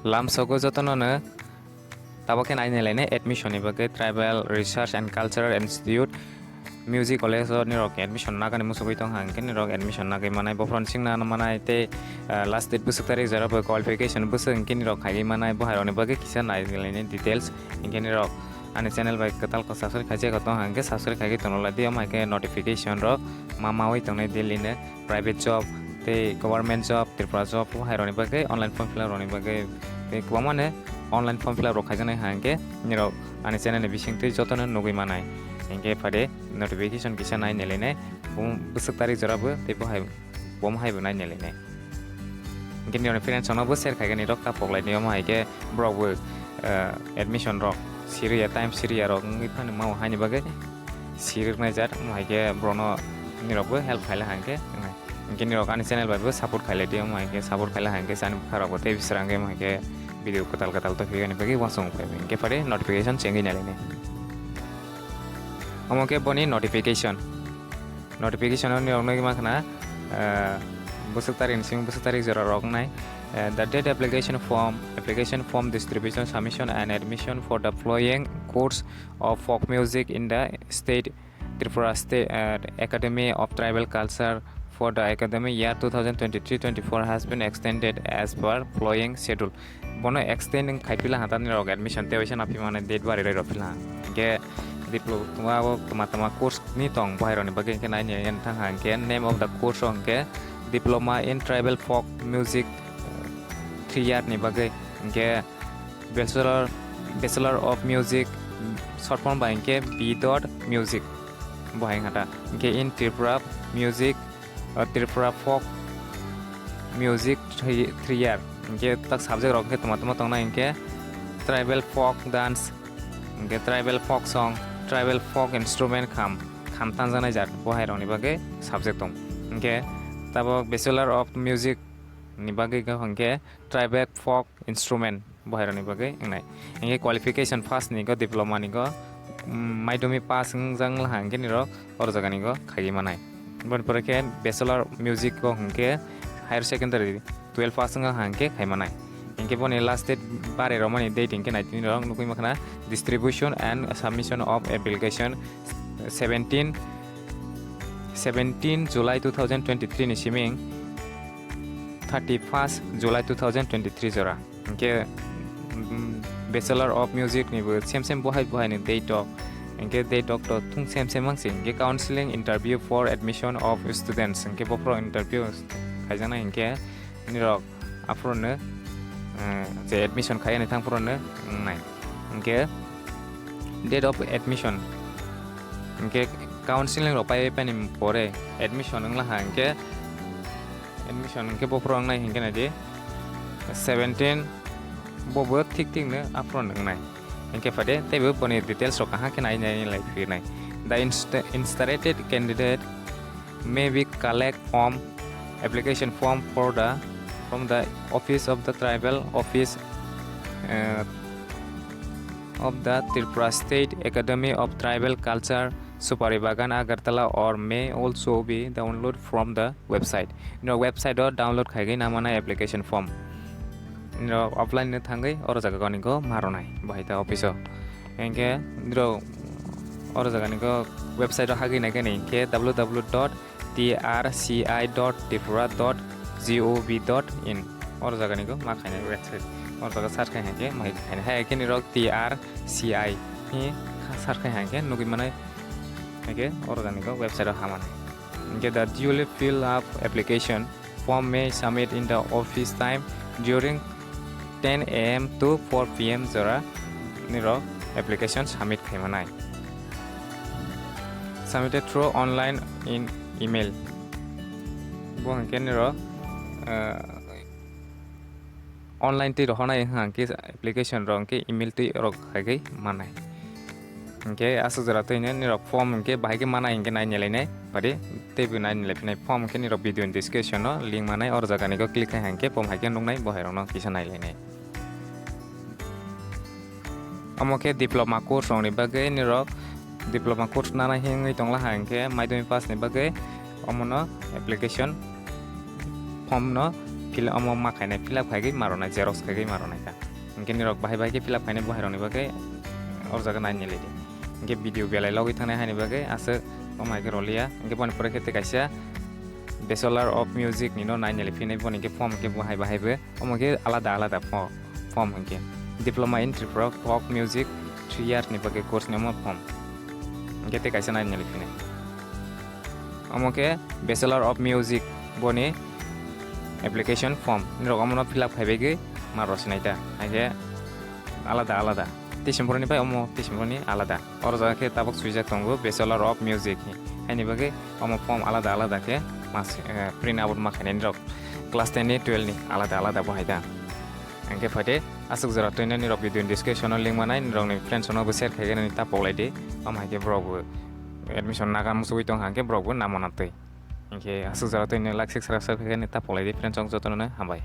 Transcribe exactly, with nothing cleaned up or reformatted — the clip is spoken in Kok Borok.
Lamsogo jotono no tabok khe nai nai lainai admission ni bagwi Tribal Research and Cultural Institute Music College o nirok admission nagani muchugwi tong hang khe nirok admission nagwi manai, bophron singna manai tei, ah, last date bwswk tarik jora bo qualification bwswk hwnkhe nirok khaigwi manai, bo hai rokni bagwi kisa nai nai lainai details. Hwnkhe nirok ani channel bai kwtal kok subscribe khaijak tong hang khe subscribe khaigwi tongna lai di, omo hai khe notification rok ma maui tongnai daily no. Private job tei government job, Tripura job, bo hai rokni bagwi online form fill up rokni bagwi tei kwbangma no online form fill up rok khaijaknai hai hwnkhe nirok ani channel ni bisingtwi jotono nugwi manai. Hwnkhe phade notification kisa nai nai lainai, bo bwswk tarik jora bo tei bo hai, bo hai bo nai nai lainai. Hwnkhe nirokni friends rokno bo share khaigani rok ta pok lainai, omo hai khe borok bo, eh, admission rok siriya, time siriya rok wngwi phano mao haini bagwi. Siriknai jat, omo hai khe borokno nirokbo help khaila hai khe, hwnkhe nirok ani channel bai bo support khailai di, omo hai khe support khaila hai khe chani bwkha rokbo tei bisrang khe, omo hai khe video kwtal kwtal to phigani bagwi uansukmung phai hwnkhe phari notification chengwi nai lainai. Omo khe boni notification, notification o nirok nugwi mankha, ah, bwswk tarik ni simi bwswk tarik jora rok wngnai, ah, the date application form, application form distribution, submission and admission for the following course of folk music in the state Tripura State, uh, Academy of Tribal Culture for the academic year two thousand twenty-three twenty-four has been extended as per following schedule. Bono extend wng khai pila hata nirok admission tei waisa naphi mane date bari roi rok pila. Hwnkhe diploma o tama tama course ni tong bo hai rokni bagwi hwnkhe nai nai thang ha hwnkhe name of the course hwnkhe Diploma in Tribal Folk Music, uh, three year ni bagwi hwnkhe Bachelor, Bachelor of Music, short form bai hwnkhe B dot music. Bo hai hata. Hwnkhe in Tripura music, uh, Tripura folk music three, three year. Hwnkhe tak subject rok hwnkhe tama tama tongnai hwnkhe tribal folk dance, hwnkhe tribal folk song, tribal folk instrument kham, kham tanjaknai jat bo hai rokni bagwi subject tong. Hwnkhe tabok Bachelor of Music ni bagwi hwnkhe tribal folk instrument bo hai rokni bagwi wngnai. Hwnkhe qualification pass ni go diploma ni go, mm, madhyamik pass wngjak wngla hwnkhe nirok oro jaga ni go khaiwi manai. Boni pore khe bachelor music go hwnkhe higher secondary twelve pass wngkha hwnkhe khai manai. Hwnkhe boni last date bari romani date hwnkhe nai tini rok nugwi mankha na distribution and submission of application seventeen, seventeen July two thousand twenty-three ni siming thirty-first July two thousand twenty-three jora. Hwnkhe, mm, Bachelor of Music ni bo same same bo hai bo hai ni date o. Hwnkhe date o to thung same same wngsi. Hwnkhe counseling interview for admission of students. Hwnkhe bophoro interview khaijaknai hwnkhe nirok aphuru no, eh, je admission khaiyani thang phuru no wngnai. Hwnkhe date of admission. Hwnkhe counseling rok pai paini pore admission wngla ha hwnkhe admission hwnkhe bophuru wngnai hwnkhe naidi seventeen bo bo thik thik no aphuru no wngnai. Hwnkhe phade teibo boni details rok kaham khe nai nai lai phinai. The inst-, interested candidate may be collect form, application form for the, from the office of the tribal office, uh, of the Tripura State Academy of Tribal Culture, Supari Bagan, Agartala, or may also be download from the website. No website o download khaigwi namana application form. No offline no thangwi oro jaga goni go maronai bahai ta office o. Hwnkhe nirok oro jaga ni go website o hagwi nai khe ni hwnkhe W W W dot T R C I dot tripura dot G O V dot in. Oro jaga ni go ma khainai website. Oro jaga search khai hwnkhe mai khainai. Hai khe nirok T R C I hi search khai hwnkhe nugwi manai. Hwnkhe oro jaga ni go website o hamanai. Hwnkhe the duly fill up application form may submit in the office time during ten A M to four P M jora nirok application submit khaimanai. Submitted through online in email. Bo hwnkhe nirok, eh, online twi rohornai hwnkhe application rok hwnkhe email twi rok khaigwi manai. Hwnkhe aswk jora twino nirok form hwnkhe bahai khe manai hwnkhe nai nailainai. Pari teibo nai nailaiphinai form hwnkhe nirok video ni description o link manai, oro jaga ni go click khai hwnkhe form hai khe nuknai, bo hai rokno kisa nailainai. Omo khe diploma course rokni bagwi nirok diploma course nana himwi tongla ha hwnkhe madhyamik pass ni bagwi omono application form no Fill omo ma khainai, fill up khaigwi ma rwnai, xerox khaigwi ma rwnai kha. Hinkhe nirok bahai bahai khe fill up khainai bo hai rokni bagwi o jaga nai nai lai di. Hinkhe video belai logwi thangnai haini bagwi aswk omo hai khe rwliya. Hinkhe boni pore khe tei kaisa Bachelor of Music ni no nai nai lai phinai, boni khe form khe bo hai bahai bo. Omo khe alada alada fo-, form hinkhe. Diploma in Tripura Folk Music three year ni bagwi course ni omo form. Hinkhe tei kaisa nai nai lai phinai. Omo khe Bachelor of Music boni application form. Nirok omono fill up khai bagwi ma rwsinai ta. Haikhe alada alada. Tisimphuruni bai omo tisimphuruni alada. Oro jaga khe tabuk swijak tongo Bachelor of Music. Haini bagwi omo form alada alada khe mas, eh, print out ma khainai nirok class ten ni twelve ni alada alada bo hai ta. Hinkhe phaide aswk jora twi nirok video ni description o link manai, nirokni friends rokno bo share khaigwi nini ta poklai di. Omo hai khe borok bo admission naga muchugwi tong kha, hinkhe borok bo namo na twi. Hinkhe aswk jora twi nini like, six, subscribe khaigwi nini ta poklai di friends rok jotono no hambai.